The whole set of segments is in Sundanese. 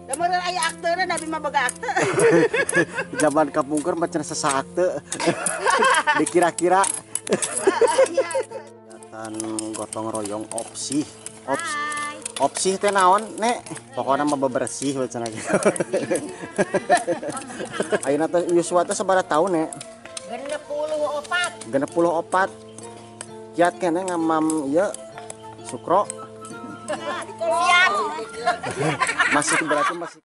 Da meureun aya akteuna da abi mah boga akte. Zaman kapungkur mah cenah sasaakte. Dikira-kira. Kegiatan gotong royong opsih. Opsih teh naon, Nek? Pokokna mah bebersih we cenah gitu. Ayeuna teh yuswa teh sabaraha taun, Nek? 64. 64. Kiat keneh ngamam ieu Sukro. Siap. Masih berarti masih.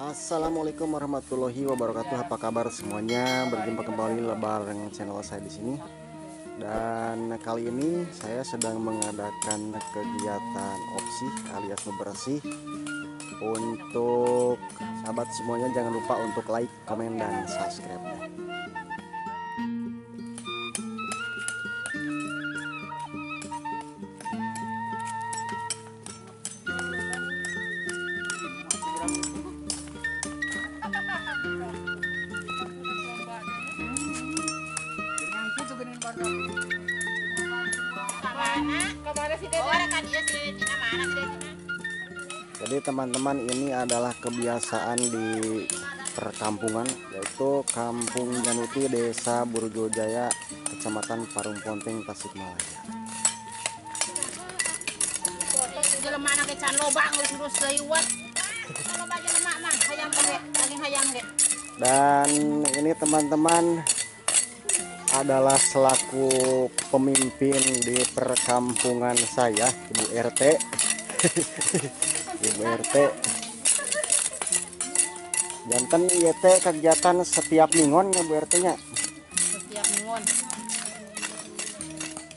Assalamualaikum warahmatullahi wabarakatuh. Apa kabar semuanya? Berjumpa kembali bareng channel saya di sini. Dan kali ini saya sedang mengadakan kegiatan opsih alias bebersih. Untuk sahabat semuanya jangan lupa untuk like, komen, dan subscribe. Jadi teman-teman, ini adalah kebiasaan di perkampungan, yaitu Kampung Januti, Desa Burjojaya, Kecamatan Parungponteng, Tasikmalaya. Dan ini teman-teman adalah selaku pemimpin di perkampungan saya, Ibu RT. Ibu RT. Janten ieu teh kegiatan setiap minggon ya Bu RT nya? Setiap minggon.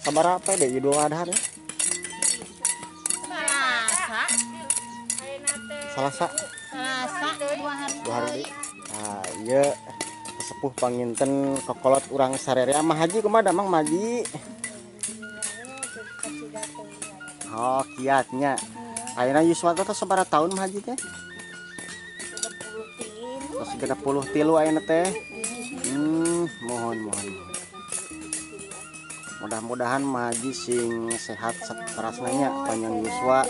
Sabaraha apa deh Idul Adha deh? Selasa. Selasa. Selasa 2 hari. 2 hari. Nah, ieu sepuh panginten kokolot urang sarerea mah haji kumaha damang maji? Oh, kiatnya. Ayeuna yuswa teh sabaraha tahun mah haji teh? 63 ayeuna teh. Mohon. Mudah-mudahan mah haji sing sehat saterasna nya panjang yuswa.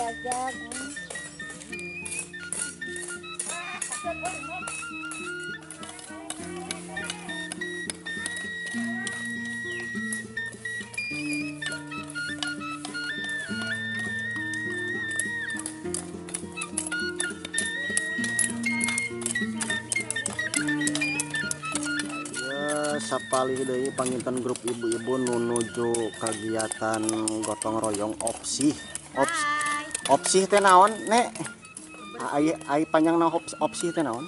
Sapalih deui panginten grup ibu-ibu nuju kegiatan gotong royong opsih. Opsih teh naon, Nek? Ai panjangna opsih teh naon?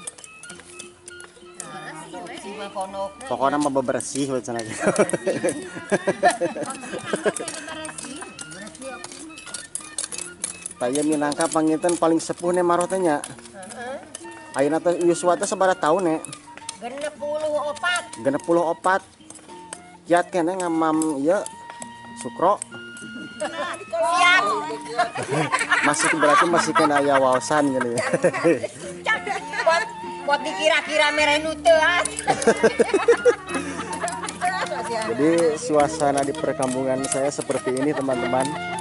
Pokokna mah bebersih we cenah gitu. Tah ieu minangka panginten paling sepuh nek maroh teh nya. Ayeuna teh yuswa teh sabaraha taun, Nek? 64. 64. Kiat keneh ngamam ieu Sukro. Siap. Masih berarti masih kena aya waosan gini. Buat dikira-kira merenu teu. Jadi suasana di perkampungan saya seperti ini teman-teman.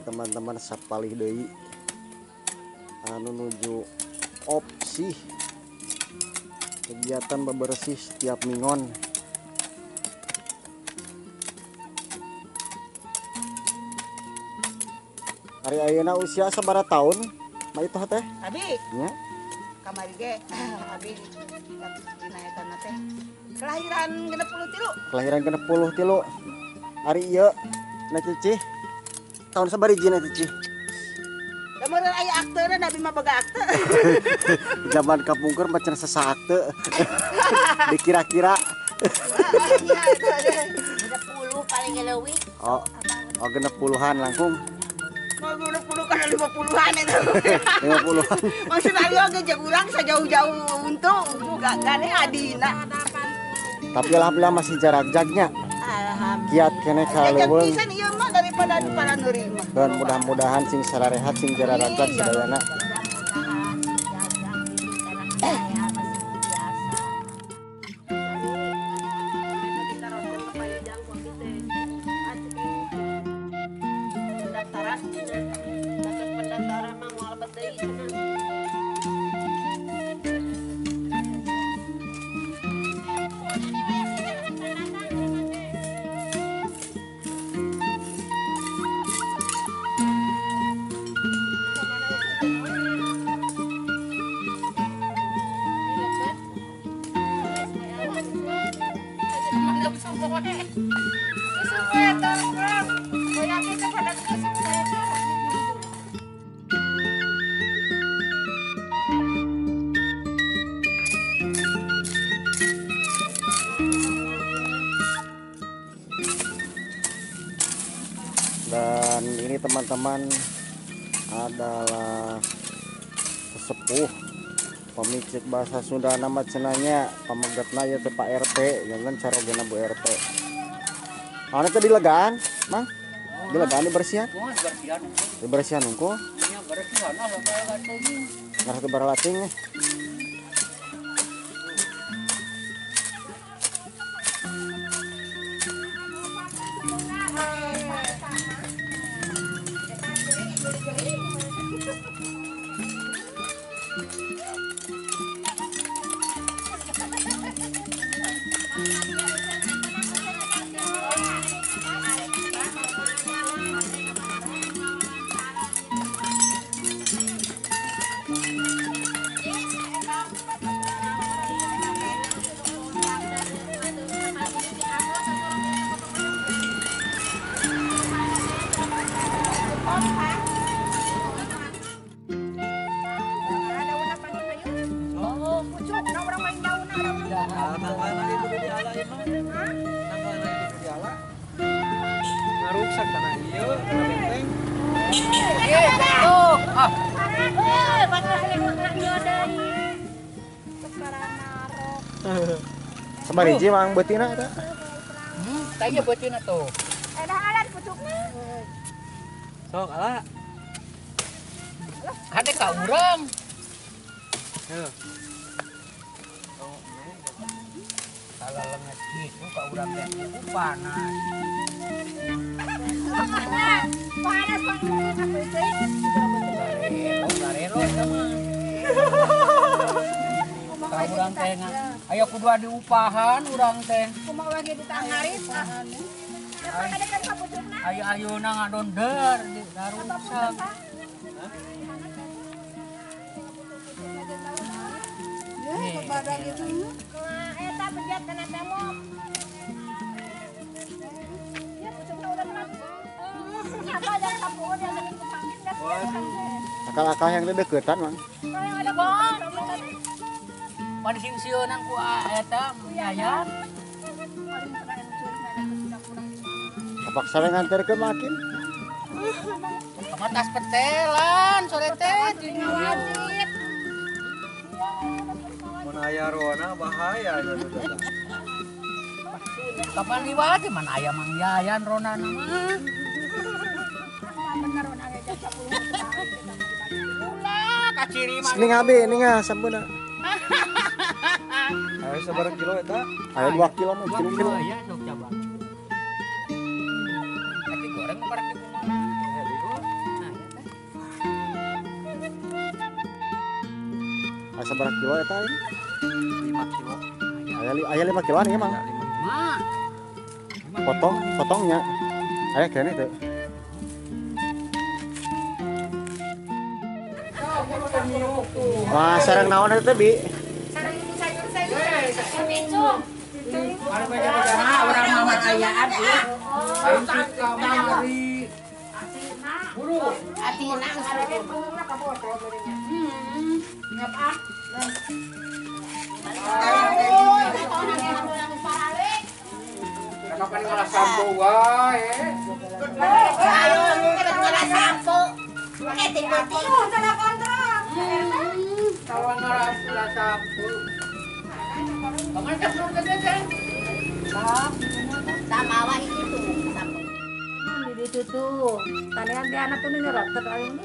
Teman-teman sapalih deui anu nuju opsih kegiatan bebersih setiap minggon. Ari ayeuna usia sabaraha tahun? Ma itu teh? Abi. Nya. Kamari ge abi dina eta teh. Kelahiran 63. Kelahiran 63. Ari ieu na cicih. Tahun sabaraha hiji na cicih? Da meureun aya akteuna abi mah boga akte. Zaman kapungkur mah cenah sesa akte. Dikira-kira. 60 paling leuwih. Oh, oh 60-an langkung. Mau 60 kan 50-an itu. 50-an. Maksud abi oge jeung urang sajauh-jauh untung gane adina. Tapi alhamdulillah masih jarak jagnya. Alhamdulillah. Kiat keneh ka leuweung. Pisan ieu mah daripada anu paranuri mah. Dan mudah-mudahan sing sararehat sing jararajag sadayana. Dan ini teman-teman adalah sesepuh pemicik bahasa Sunda nama cenanya pamegetna ieu teh Pak RT, jangan carogena Bu RT. Anu teh dilegaan, Mang? Dilegaan dibersihan? Oh, dibersihan. Dibersihan unggul? Nya bersihan lah barating. Ngarah teu baralating. Ngaruksak tanah ieu, tanah benteng. Sabariji mang beutina eta? Tah ieu beutina tuh. Edah alat pucukna. Sok ala. Kade ka urang. Heuh. Kalau lenget gitu ka urang teh panas. Panas panas aku itu. Garero eta mah. Ka urang teh aya kudu diupahan urang teh. Kumaha ge ditangarin ah. Ayo ayeuna ngadonder di daruksak. Ya, kebadan itu. Eta bejat kana tembok. Ya pucukna urang mah. Apa ada kampung yang Akal-akal yang deketan, Mang. Pan sing sieunan ku eta Yayan. Kapaksa we nganterkeun makin. Kamu tas petelan sore teh di wajib. Mun aya rona bahaya nya teh. Kapan liwat man aya Mang Yayan rona mah. Bener rona ge jam 10. Ulah kaciri mah. Ning abi ning ah sampuna. Ayo sabaraha kilo eta? Aya 2 kilo mah 2 kilo. Ya sok coba. Tapi goreng mah bareng di kumaha. Nah, ya teh. Aya sabaraha kilo eta ini? 5 kilo. Aya 5 kiloan ieu mah. Mah. Potong, potongnya. Aya kene teh. Wah, sareng naon eta teh, Bi? Sareng sayur-sayur. Orang mawar ayaan ieu. Kamari. Buru. Atina Kapan ngalah sampo wae. Ayo, ngalah sampo. Eh, timati. Kawan ngalah sampo. Kaman ka turun ka dyan? Sama itu sampo. Di situ. Tanian di anak tuh nyerot kali ini.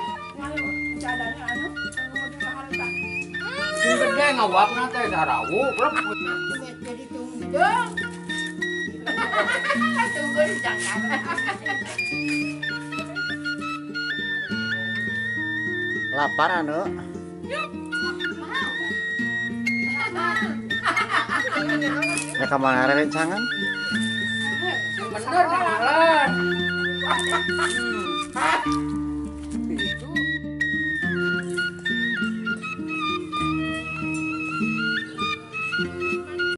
Sing gede ngawapna teh sarawu. Jadi tunggu. Tunggu di Jakarta. Lapar anu. Ya kemana rencangan? Bener ngalan.